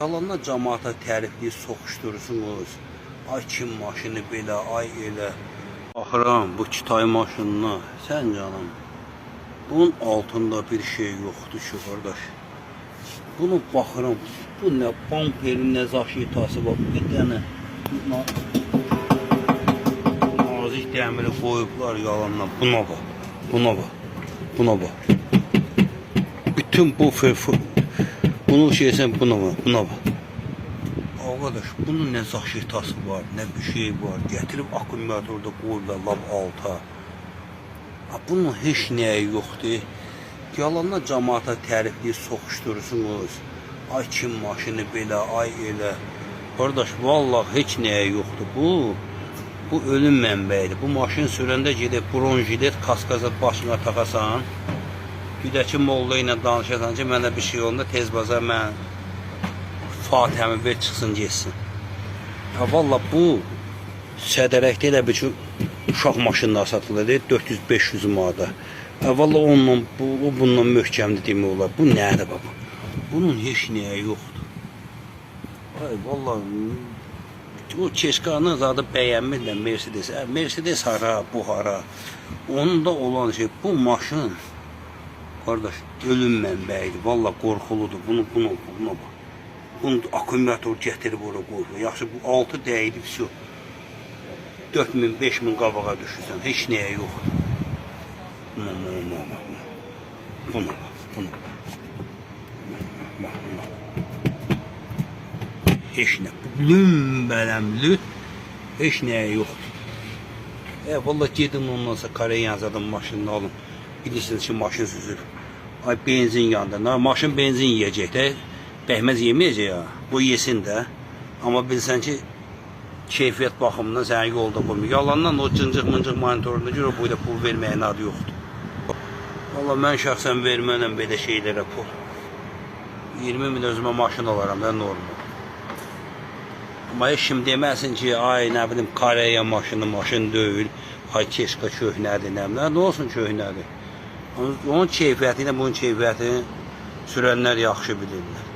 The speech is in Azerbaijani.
Yalandan camaata tərifləyib soxuşdurursunuz. Ay kim maşını belə, ay elə. Baxıram bu Kitay maşınına, sən canım. Bunun altında bir şey yoxdur ki, qardaş. Bunu baxıram, bu nə bamperin, nə zaşitası var, bir dənə nazik dəmiri qoyublar yalandan. Buna bax, buna bax, buna bax. Bütün bu bunu şeysən buna bax, buna bax. Arkadaş, bunun nə zaşitası var, nə bir şey var. Gətirib akkumulyatorda qoyublar lap alta. Ha, bunun heç nəyi yoxdur. Yalandan camaata tərifləyib soxuşdurursunuz. Ay kim maşını belə, ay elə. Qardaş, vallahi heç nəyi yoxdur. Bu ölüm mənbəyidir. Bu maşın sürəndə gedib bronjilet, kaskaza başına taxasan. Bir də ki, molla ilə danışasan ki, mənə bir şey olanda tez bazar mən Fatihəmi ver çıxsın getsin. Ha valla bu sədərəkdə elə bir ki, uşaq maşınları satılır 400-500 manata. Ha valla onunla bu, o bundan möhkəmdir demək olar. Bu nədir baba? Bunun heç nəyi yoxdur. Ay valla o Keşkanı zadı bəyənmirlər Mercedes. Mercedes hara, bu hara? Onda olan şey bu maşın qardaş ölüm mənbəyidir. Valla qorxuludur. Bunu buna bax. Bunu akkumulyator gətirib ora qoyub. Yaxşı bu 6 dəydi, vəsə. 4000, 5000 qabağa düşürsən. Heç nəyə yoxdur. Buna, buna, buna. Buna bax, buna. Bax, buna. Heç nə. Lümbələm lüt. Heç nəyə yoxdur. Valla gedin ondan sonra Koreyan zaten maşınını alın. Bilirsiniz ki, maşın süzür. Ay benzin yandı. Nə, maşın benzin yeyəcək də. Bəhməz yeməyəcək ya. Bu yesin də. Amma bilsən ki, keyfiyyət baxımından səni yolda qoymur. Yalandan o cıncıq mıncıq monitoruna görə bu da pul verməyin adı yoxdur. Valla mən şəxsən vermənəm belə şeylərə pul. 20 min özümə maşın alaram da normal. Amma heç kim deməsin ki, ay nə bilim Koreya maşını maşın deyil, ay Keşka köhnədir, nə bilim. Nə olsun köhnədir. Onun keyfiyyəti ilə bunun keyfiyyətini sürənlər yaxşı bilirlər.